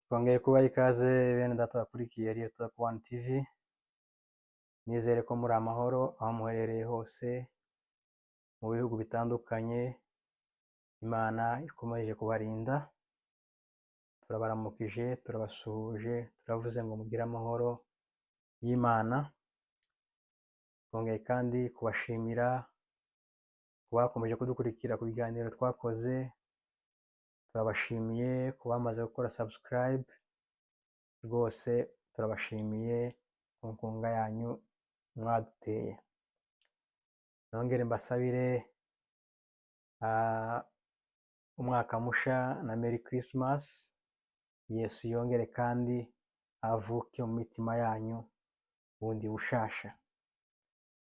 Twongeye kubaha ikaze bene data bakurikiye Real Talk One TV, nizere ko muri amahoro aho muherereye hose mu bihugu bitandukanye, Imana ikomeje kubarinda, turabaramukije, turabasuhuje, turavuze ngo mugire amahoro y'Imana. Twongeye kandi kubashimira ku bakomeje kudukurikira ku biganiro twakoze, turabashimiye ku bamaze gukora subscribe, rwose turabashimiye ku nkunga yanyu mwaduteye. Nongere mbasabire umwaka musha na Merry Christmas, Yesu yongere kandi avuke mu mitima yanyu bundi bushasha.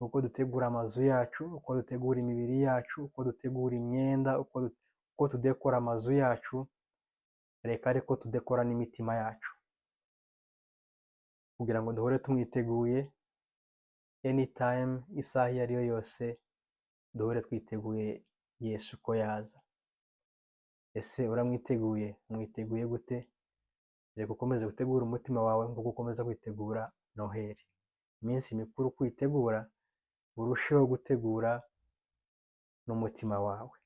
Uko dutegura amazu yacu, uko dutegura imibiri yacu, uko dutegura imyenda, uko tudekora amazu yacu, reka ariko tudekora n'imitima yacu, kugira ngo duhore tumwiteguye anytime, isaha iyo ari yo yose, duhore twiteguye Yesu ko yaza. Ese uramwiteguye? Mwiteguye gute? Reka ukomeze gutegura umutima wawe nk'uko ukomeza kwitegura Noheli. Iminsi mikuru uko uyitegura, urusheho gutegura n'umutima wawe.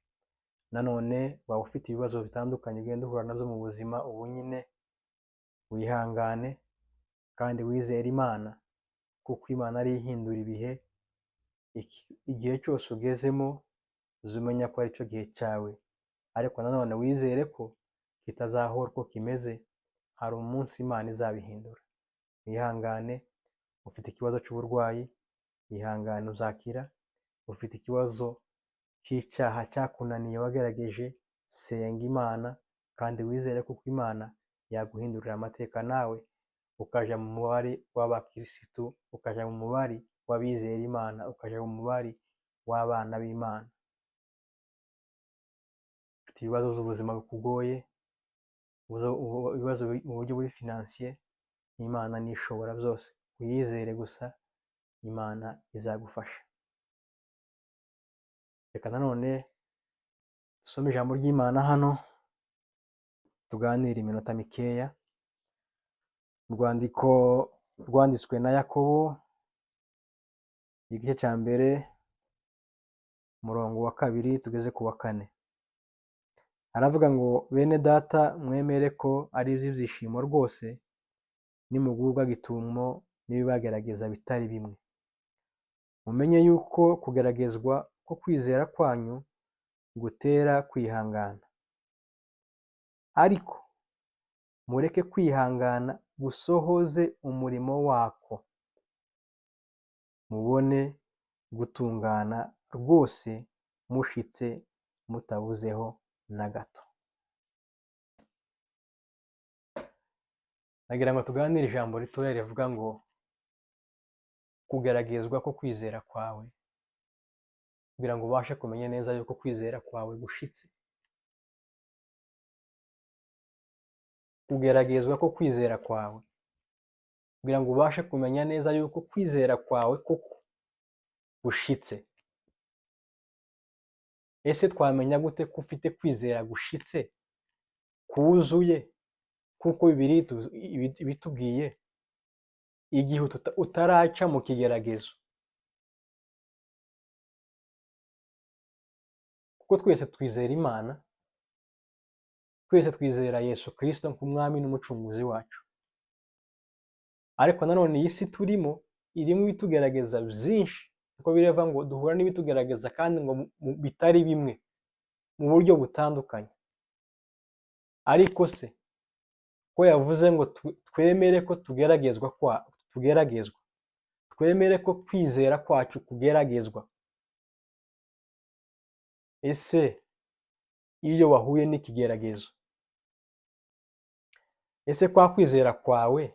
Nanone waba ufite ibibazo bitandukanye ugenda uhura nabyo mu buzima, ubu nyine wihangane kandi wizere Imana, kuko Imana ariyo ihindura ibihe. Igihe cyose ugezemo uze umenya ko aricyo gihe cyawe, ariko nanone wizere ko kitazahora uko kimeze, hari umunsi Imana izabihindura. Wihangane, ufite ikibazo cy'uburwayi, ihangane uzakira. Ufite ikibazo cy'icyaha cyakunaniye wagerageje, senga Imana kandi wizere kuko Imana yaguhindurira amateka, nawe ukaja mu mubare w'abakirisitu, ukaja mu mubare w'abizera Imana, ukaja mu mubare w'abana b'Imana. Ufite ibibazo by'ubuzima bikugoye, ibibazo mu buryo buri financier, Imana nishobora byose, uyizere gusa, Imana izagufasha. Reka nanone dusome ijambo ry'Imana hano, tuganire iminota mikeya. Urwandiko rwanditswe na Yakobo, igice cya mbere, umurongo wa 2 tugeze ku wa 4. Aravuga ngo bene data mwemere ko ari iby'ibyishimo rwose nimugubwa gitumo n'ibibagerageza bitari bimwe. Mumenye yuko kugeragezwa ko kwizera kwanyu gutera kwihangana. Ariko mureke kwihangana gusohoze umurimo wako, mubone gutungana rwose mushitse mutabuzeho na gato. Nagira ngo tuganire ijambo ritoya rivuga ngo kugeragezwa ko kwizera kwawe, kugira ngo ubashe kumenya neza yuko kwizera kwawe gushitse. Kugeragezwa ko kwizera kwawe, kugira ngo ubashe kumenya neza yuko kwizera kwawe koko gushitse. Ese twamenya gute ko ufite kwizera gushitse kuzuye, kuko Bibiliya ibitubwiye igihe utaraca mu kigeragezo? Kuko twese twizera Imana, twese twizera Yesu Kristo nk'umwami n'umucunguzi wacu. Ariko nanone iyi si turimo irimo ibitugerageza byinshi, kuko bireva ngo duhura n'ibitugerageza kandi ngo bitari bimwe mu buryo butandukanye. Ariko se ko yavuze ngo twemere ko tugeragezwa kwa tugeragezwa, twemere ko kwizera kwacu kugeragezwa. Ese iyo wahuye n'ikigeragezo, ese kwa kwizera kwawe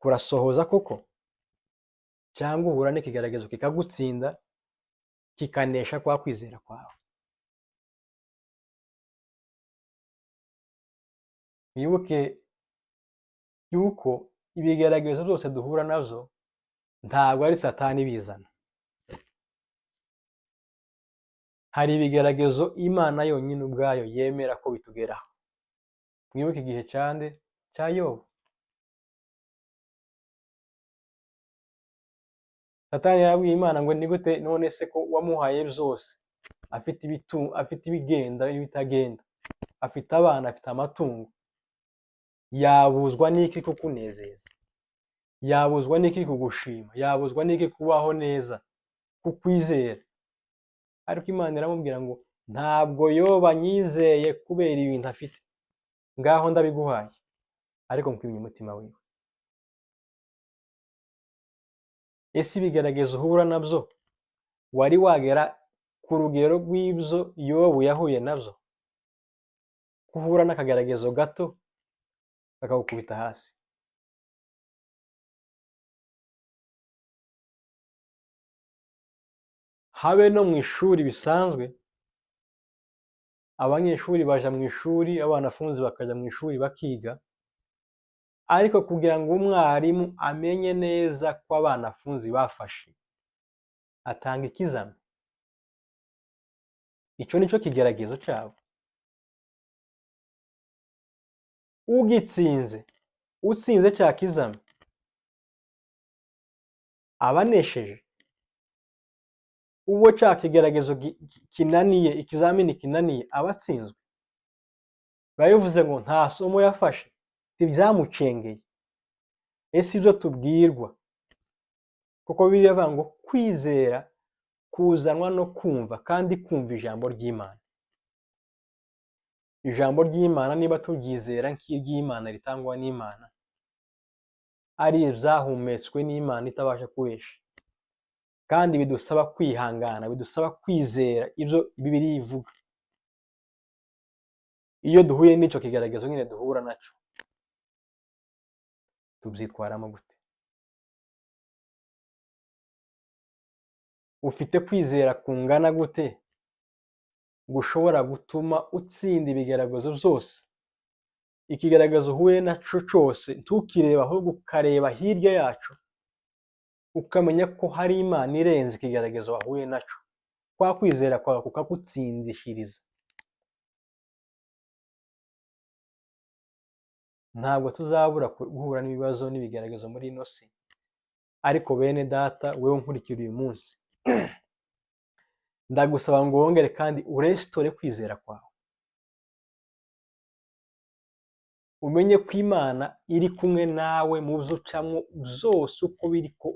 kurasohoza koko, cyangwa uhura n'ikigeragezo kikagutsinda kikanesha kwa kwizera kwawe? Wibuke yuko ibigeragezo byose duhura nabyo ntabwo ari Satani ibizana. Hari ibigeragezo Imana yonyine ubwayo yemera ko bitugeraho. Mwibuke igihe cyande cya Yobu. Satani yarabwiye Imana ngo ni gute none se ko wamuhaye byose, afite afite ibigenda n'ibitagenda, afite abana, afite amatungo, yabuzwa n'iki kukunezeza? Yabuzwa n'iki kugushima? Yabuzwa n'iki kubaho neza, kukwizera? Ariko Imana iramubwira ngo ntabwo Yobu anyizeye kubera ibintu afite, ngaho ndabiguhaye, ariko nkwimye umutima wiwe. Ese ibigaragazo uhura nabyo, wari wagera ku rugero rw'ibyo Yobu yahuye nabyo? Guhura n'akagaragazo gato kakagukubita hasi. Habe no mu ishuri bisanzwe, abanyeshuri baja mu ishuri, abanafunzi bakaja mu ishuri bakiga, ariko kugira ngo umwarimu amenye neza ko abanafunzi bafashe, atanga ikizami. Icyo nicyo kigeragezo cyabo. Ugitsinze, utsinze cya kizami, abanesheje. Uwo cya kigeragezo kinaniye, ikizamini kinaniye, abatsinzwe. Biba bivuze ngo nta somo yafashe, ntibyamucengeye. Ese ibyo tubwirwa, kuko Bibiliya ivuga ngo kwizera kuzanwa no kumva, kandi kumva ijambo ry'Imana. Ijambo ry'Imana niba turyizera nk'iry'Imana ritangwa n'Imana, ari ibyahumetswe n'Imana itabasha kubesha, kandi bidusaba kwihangana, bidusaba kwizera ibyo Bibiliya ivuga. Iyo duhuye n'icyo kigaragazo nyine duhura naco, tubyitwaramo gute? Ufite kwizera kungana gute gushobora gutuma utsinda ibigaragazo byose? Ikigaragazo uhuye naco cyose ntukireba, ahubwo ukareba hirya yacu, ukamenya ko hari Imana irenze ikigaragazo wahuye naco. Kwa kwizera kwawe kukagutsindishiriza. Ntabwo tuzabura guhura n'ibibazo n'ibigaragazo muri ino si, ariko bene data, wewe nkurikira uyu munsi, ndagusaba ngo wongere kandi urestore kwizera kwawe, umenye ko Imana iri kumwe nawe mu byo ucamo byose,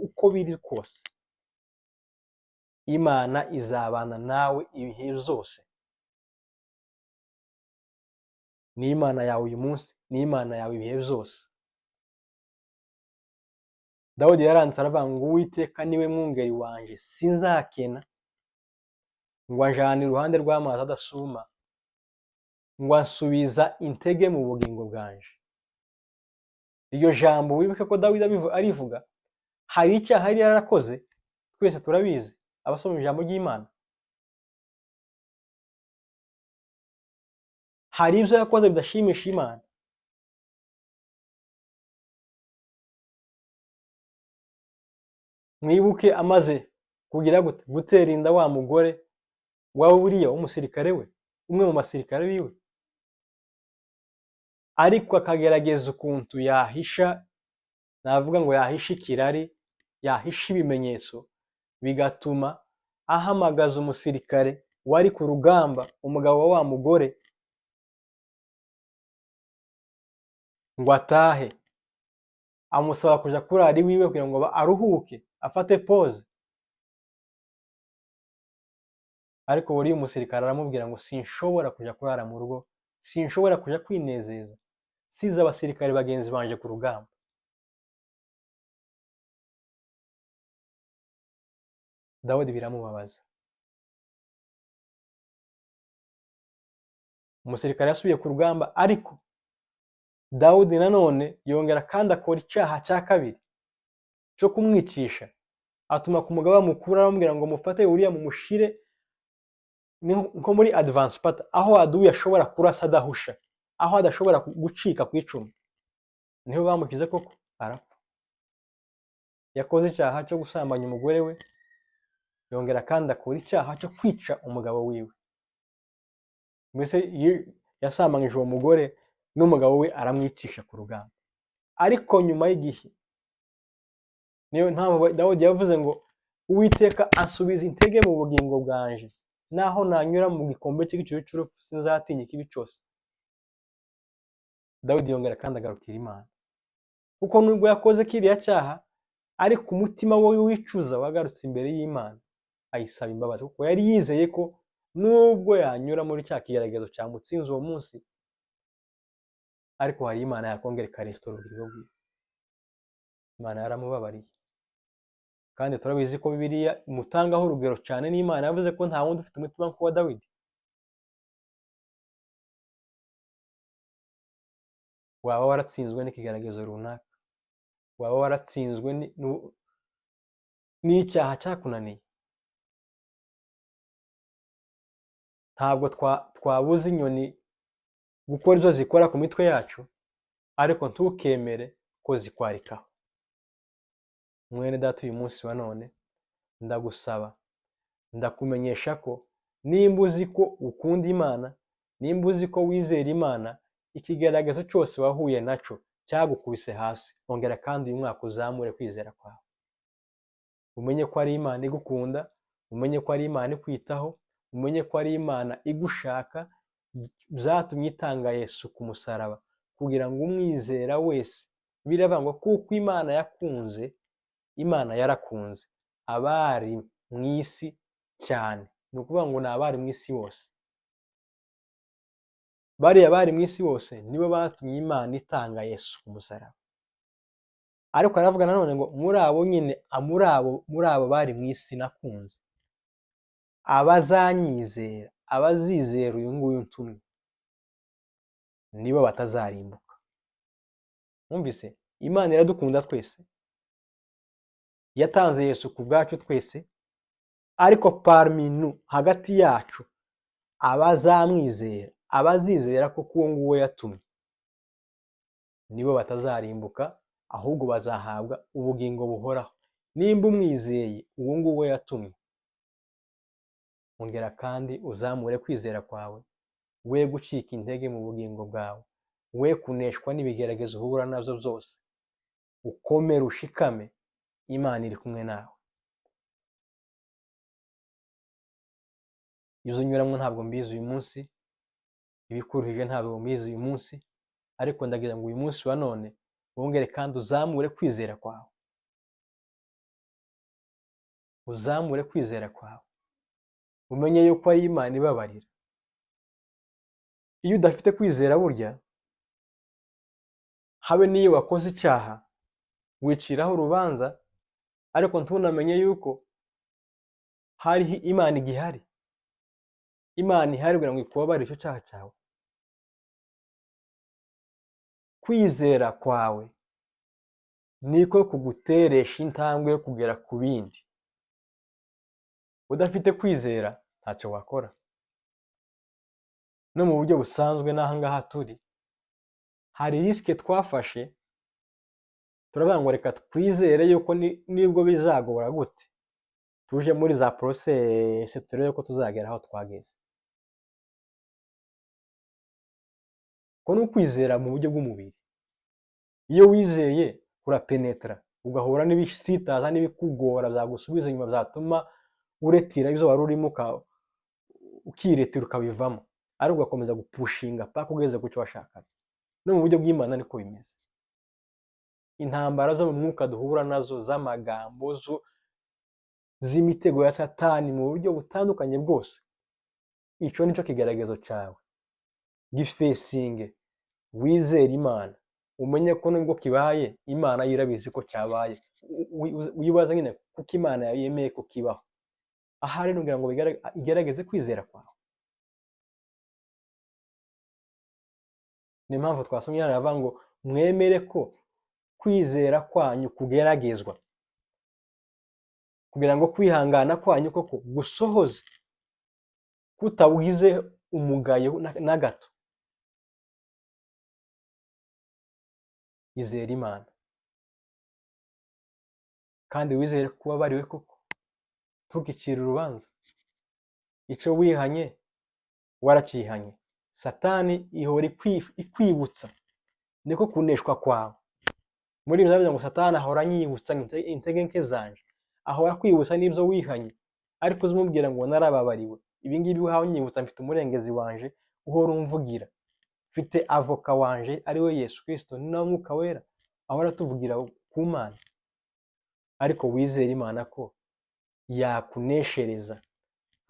uko biri kose. Imana izabana nawe ibihe byose. Ni Imana yawe uyu munsi, ni Imana yawe ibihe byose. Dawidi yaranditse aravuga ngo Uwiteka niwe mwungeri wanje, sinzakena, ngo anjane iruhande rw'amazi adasuma, ngo ansubiza intege mu bugingo bwanje. Iryo jambo wibuke ko Dawidi arivuga, hari icyaha yari yarakoze, twese turabizi abasoma ijambo ry'Imana. Hari ibyo yakoze bidashimisha Imana. Mwibuke amaze kugira gute? Gutera inda wa mugore wa Uriya w'umusirikare we, umwe mu basirikare biwe, ariko akagerageza ukuntu yahisha, navuga ngo yahisha ikirari, yahisha ibimenyetso, bigatuma ahamagaza umusirikare wari ku rugamba, umugabo wa wa mugore, ngo atahe. Amusaba kuja kurara iwiwe kugira ngo aruhuke, afate pause. Ariko buriya umusirikare aramubwira ngo sinshobora kuja kurara mu rugo, sinshobora kuja kwinezeza, size abasirikare bagenzi banje ku rugamba. Dawidi biramubabaza. Umusirikare yasubiye ku rugamba, ariko Dawudi nanone yongera kandi akora icyaha cya kabiri cyo kumwicisha, atuma ku mugaba mukuru aramubwira ngo mufate Uriya mumushire nko muri advance party, aho aduyi ashobora kurasa adahusha, aho adashobora gucika ku icumu. Niho bamukize koko, arapfa. Yakoze icyaha cyo gusambanya umugore we, yongera kandi akora icyaha cyo kwica umugabo wiwe. Mbese yasambanyije uwo mugore, N'umugabo we aramwicisha ku rugamba. Ariko nyuma y'igihe, niyo mpamvu Dawudi yavuze ngo: "Uwiteka asubiza intege mu bugingo bwanje, naho nanyura mu gikombe cy'igicucu cy'urupfu sinzatinya ikibi cyose." Dawidi yongera kandi agarukira Imana, kuko nubwo yakoze kiriya cyaha, ariko umutima we wicuza wagarutse imbere y'Imana, ayisaba imbabazi, kuko yari yizeye ko nubwo yanyura muri cya kigeragezo cyamutsinze uwo munsi, ariko hari Imana yakongera ikaresitora ubugingo bwiwe. Imana yaramubabariye, kandi turabizi ko Bibiliya imutangaho urugero cyane, n'Imana yavuze ko nta wundi ufite umutima nk'uwa Dawidi. Waba waratsinzwe n'ikigeragezo runaka, waba waratsinzwe n'icyaha cyakunaniye, ntabwo twabuza inyoni gukora ibyo zikora ku mitwe yacu, ariko ntukemere ko zikwarikaho. Mwene data, uyu munsi wa none ndagusaba, ndakumenyesha ko nimba uzi ko ukunda Imana, nimba uzi ko wizera Imana, ikigaragazo cyose wahuye naco cyagukubise hasi, ongera kandi uyu mwaka uzamure kwizera kwawe, umenye ko ari Imana igukunda, umenye ko ari Imana ikwitaho, umenye ko ari Imana igushaka, byatumye itanga Yesu ku musaraba kugira ngo umwizera wese. Biravuga ngo kuko Imana yakunze, Imana yarakunze abari mu isi cyane, ni ukuvuga ngo ni abari mu isi bose. Bariya bari mu isi bose nibo batumye Imana itanga Yesu ku musaraba. Ariko aravuga nanone ngo muri abo nyine, muri abo bari mu isi nakunze, abazanyizera, abazizera uyu nguyu ntumye, nibo batazarimbuka. Mwumvise, Imana iradukunda twese, yatanze Yesu ku bwacu twese, ariko parmi nous, hagati yacu, abazamwizera, abazizera ko uwo nguwo yatumye, nibo batazarimbuka, ahubwo bazahabwa ubugingo buhoraho. Nimba umwizeye uwo nguwo yatumye, ongera kandi uzamure kwizera kwawe, we gucika intege mu bugingo bwawe, we kuneshwa n'ibigeragezo uhura nabyo byose, ukomere ushikame, Imana iri kumwe nawe. Ibyo unyuramo ntabwo mbizi uyu munsi, ibikuruhije ntabwo mbizi uyu munsi, ariko ndagira ngo uyu munsi wa none wongere kandi uzamure kwizera kwawe, uzamure kwizera kwawe, umenye yuko ari Imana ibabarira. Iyo udafite kwizera burya, habe n'iyo wakoze icyaha wiciraho urubanza, ariko ntunamenye yuko hariho Imana igihari, Imana ihari kugira ngo ikubabarire icyo cyaha cyawe. Kwizera kwawe niko kuguteresha intambwe yo kugera ku bindi. Udafite kwizera ntacyo wakora. No mu buryo busanzwe n'aha ngaha turi, hari risike twafashe, turavuga ngo reka twizere yuko nibwo bizagora gute, tuje muri za porosesi turebe ko tuzagera aho twageze. Ko ni ukwizera mu buryo bw'umubiri. Iyo wizeye urapenetra, ugahura n'ibisitaza n'ibikugora byagusubiza inyuma, byatuma uretira ibyo wari urimo, ukiretira ukabivamo, ariko ugakomeza gupushinga paka ugeze ku cyo washakaga. No mu buryo bw'Imana niko bimeze. Intambara zo mu mwuka duhura nazo z'amagambo, z'imitego ya Satani mu buryo butandukanye bwose, icyo nicyo kigaragazo cyawe. Gifesinge, wizere Imana, umenye ko nubwo kibaye Imana yo irabizi ko cyabaye. Wibaza nyine kuko Imana yemeye ko kibaho. Ahari nugira ngo igerageze kwizera kwawe. Niyo mpamvu twasomye hano haravuga ngo mwemere ko kwizera kwanyu kugeragezwa, kugira ngo kwihangana kwanyu koko gusohoze, kutabugize umugayo na gato. Izere Imana kandi wizere ko ubabariwe koko, ntukicire urubanza. Icyo wihanye waracihanye, Satani ihora ikwibutsa, niko kuneshwa kwawe. Muri ibyo byavuze ngo Satani ahora anyibutsa intege nke zanje, ahora akwibutsa n'ibyo wihanye, ariko uzimubwira ngo narababariwe. Ibi ngibi uhawe unyibutsa, mfite umurengezi wanje uhora umvugira, mfite avoka wanje ari we Yesu Kristo, ni nawe Mwuka Wera ahora atuvugira ku Mana. Ariko wizere Imana ko yakuneshereza,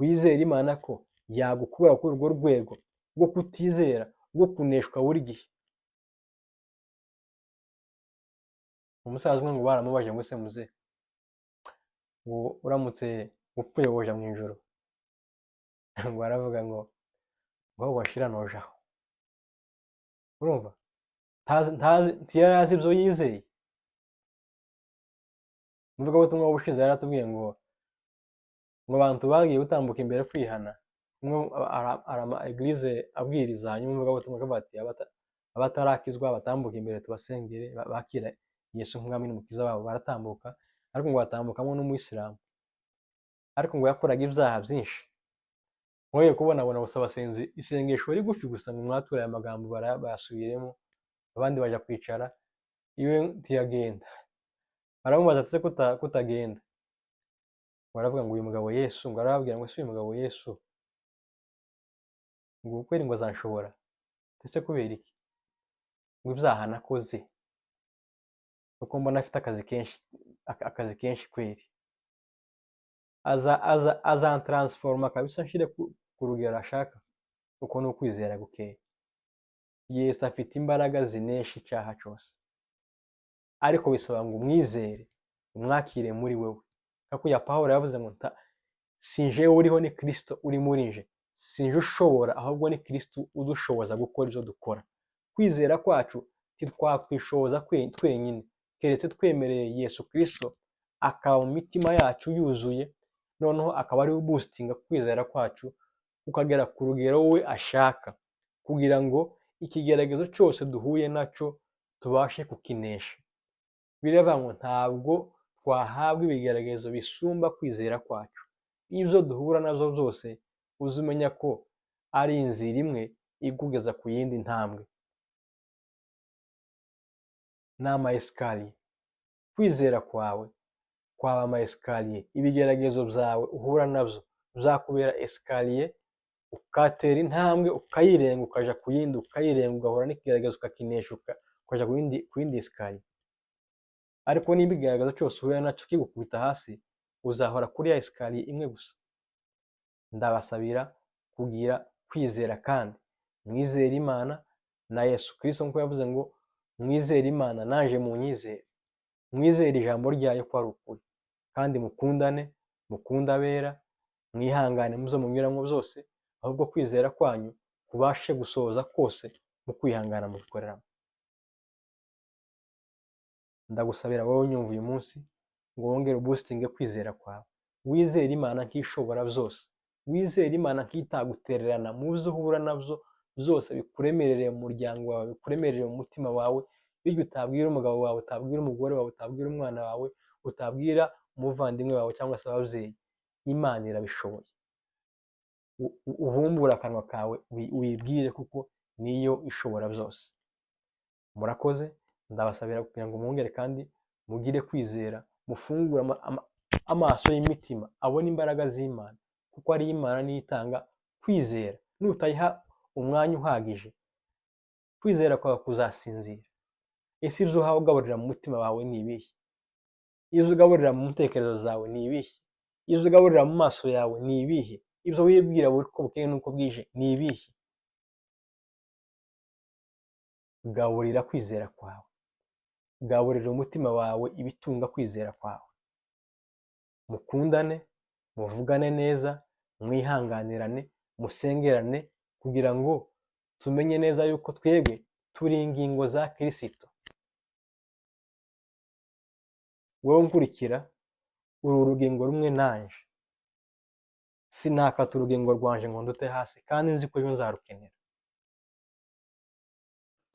wizere Imana ko yagukura kuri urwo rwego rwo kutizera, rwo kuneshwa buri gihe. Umusaza umwe ngo baramubaje ngo ese muze, ngo uramutse upfuye woja mu ijuru? Ngo aravuga ngo aho washira nojaho. Urumva ntiyari azi ibyo yizeye. Umuvugabutumwa w'ubushize yaratubwiye ngo abantu bagiye gutambuka imbere kwihana, umwe arama eglise abwiriza, hanyuma umuvugabutumwa akavuga ati abatarakizwa batambuka imbere tubasengere bakira Yesu nk'umwami n'umukiza wabo. Baratambuka, ariko ngo batambukamo n'umuyisilamu, ariko ngo yakoraga ibyaha byinshi. Mwoye kubonabona gusa abasenzi isengesho rigufi gusa ngo mwature aya magambo bayasubiremo, abandi baja kwicara, iwe ntiyagenda. Baramubaza ati se kutagenda? Baravuga ngo uyu mugabo Yesu, ngo arababwira ngo se uyu mugabo Yesu ngo kweri ngo azanshobora, ndetse kubera iki? Ngo ibyaha nakoze, kuko mbona afite akazi kenshi, akazi kenshi kweri, azantransforma kabisa nshire ku rugero ashaka. Uko ni ukwizera gukeya. Yesu afite imbaraga zinesha icyaha cyose, ariko bisaba ngo umwizere, umwakire muri wewe. Nka ya Pawulo yavuze ngo si jewe uriho, ni Kristo uri muri nje, si nje ushobora, ahubwo ni Kristo udushoboza gukora ibyo dukora. Kwizera kwacu ntitwakwishoboza twenyine, keretse twemereye Yesu Kristo akaba mu mitima yacu yuzuye, noneho akaba ari we uboostinga kwizera kwacu kukagera ku rugero we ashaka, kugira ngo ikigeragezo cyose duhuye nacyo tubashe kukinesha. Biravuga ngo ntabwo twahabwa ibigeragezo bisumba kwizera kwacu. Ibyo duhura nabyo byose uzumenya ko ari inzira imwe ikugeza ku yindi ntambwe. Ni ama esikariye. Kwizera kwawe kwaba ama esikariye, ibigeragezo byawe uhura nabyo bizakubera esikariye, ukatera intambwe ukayirenga ukaja ku yindi, ukayirenga ugahura n'ikigeragezo ukakinesha ukaja ku yindi esikariye. Ariko niba ikigeragezo cyose uhuye nacyo kigukubita hasi, uzahora kuri ya esikariye imwe gusa. Ndabasabira kugira kwizera kandi mwizere Imana na Yesu Kristo, nk'uko yavuze ngo mwizere Imana naje munyizere, mwizere ijambo ryayo ko ari ukuri, kandi mukundane, mukunde abera, mwihangane muzo munyuramo byose, ahubwo kwizera kwanyu kubashe gusohoza kose mu kwihangana mubikoreramo. Ndagusabira wowe unyumva uyu munsi ngo wongere uboostinge kwizera kwawe, wizere Imana nk'ishobora byose, wizere Imana nk'itagutererana mu byo uhura nabyo byose bikuremerereye mu muryango wawe, bikuremerereye mu mutima wawe, bityo utabwira umugabo wawe, utabwira umugore wawe, utabwira umwana wawe, utabwira umuvandimwe wawe cyangwa se ababyeyi. Imana irabishoboye. Ubumbure akanwa kawe wibwire, kuko niyo ishobora byose. Murakoze, ndabasabira kugira ngo mwongere kandi mugire kwizera, mufungure amaso y'imitima abone imbaraga z'Imana, kuko ari Imana niyo itanga kwizera. Nutayiha umwanya uhagije, kwizera kwawe kuzasinzira. Ese ibyo uhawe ugaburira mu mutima wawe ni ibihe? Ibyo ugaburira mu ntekerezo zawe ni ibihe? Ibyo ugaburira mu maso yawe ni ibihe? Ibyo wibwira buri uko bukeye n'uko bwije ni ibihe? Gaburira kwizera kwawe, gaburira umutima wawe ibitunga kwizera kwawe. Mukundane, muvugane neza, mwihanganirane, musengerane, kugira ngo tumenye neza yuko twebwe turi ingingo za Kristo. Wowe nkurikira, uri urugingo rumwe nanje. Sinakata urugingo rwanje ngo ndute hasi, kandi nzi ko ejo nzarukenera.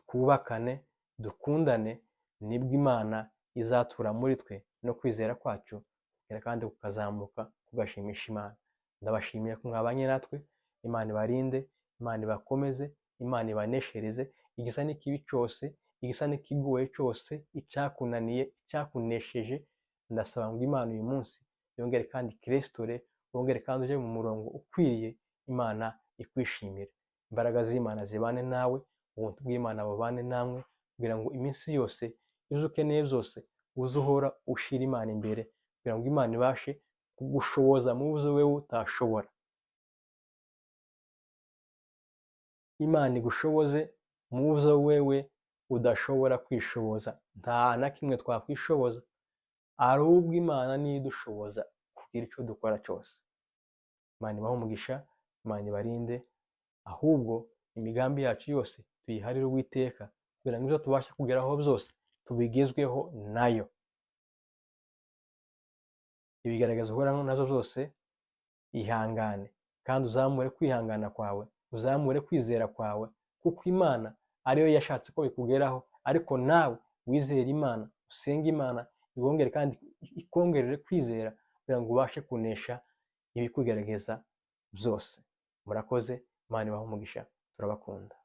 Twubakane, dukundane, nibwo Imana izatura muri twe no kwizera kwacu kandi kukazamuka kugashimisha Imana. Ndabashimiye ko mwabanye natwe, Imana ibarinde, Imana ibakomeze. Imana ibaneshereze igisa n'ikibi cyose, igisa n'ikigoye cyose, icyakunaniye, icyakunesheje. Ndasaba ngo Imana uyu munsi yongere kandi kirestore, wongere kandi uje mu murongo ukwiriye, Imana ikwishimire. Imbaraga z'Imana zibane nawe, ubuntu bw'Imana bubane namwe, kugira ngo iminsi yose ibyo ukeneye byose uze uhora ushira Imana imbere, kugira ngo Imana ibashe kugushoboza mu byo wewe utashobora. Imana igushoboze mu byo wewe udashobora kwishoboza. Nta na kimwe twakwishoboza, ahubwo Imana niyo idushoboza kugira icyo dukora cyose. Imana ibahe umugisha, Imana ibarinde, ahubwo imigambi yacu yose tuyiharire Uwiteka, kugira ngo ibyo tubasha kugeraho byose tubigezweho nayo. Ibigaragaza uhura nazo byose, ihangane kandi uzamure kwihangana kwawe, uzamure kwizera kwawe, kuko Imana ariyo yashatse ko bikugeraho, ariko nawe wizere Imana, usenge Imana, iwongere kandi ikongerere kwizera kugira ngo ubashe kunesha ibikugerageza byose. Murakoze, Imana ibahe umugisha, turabakunda.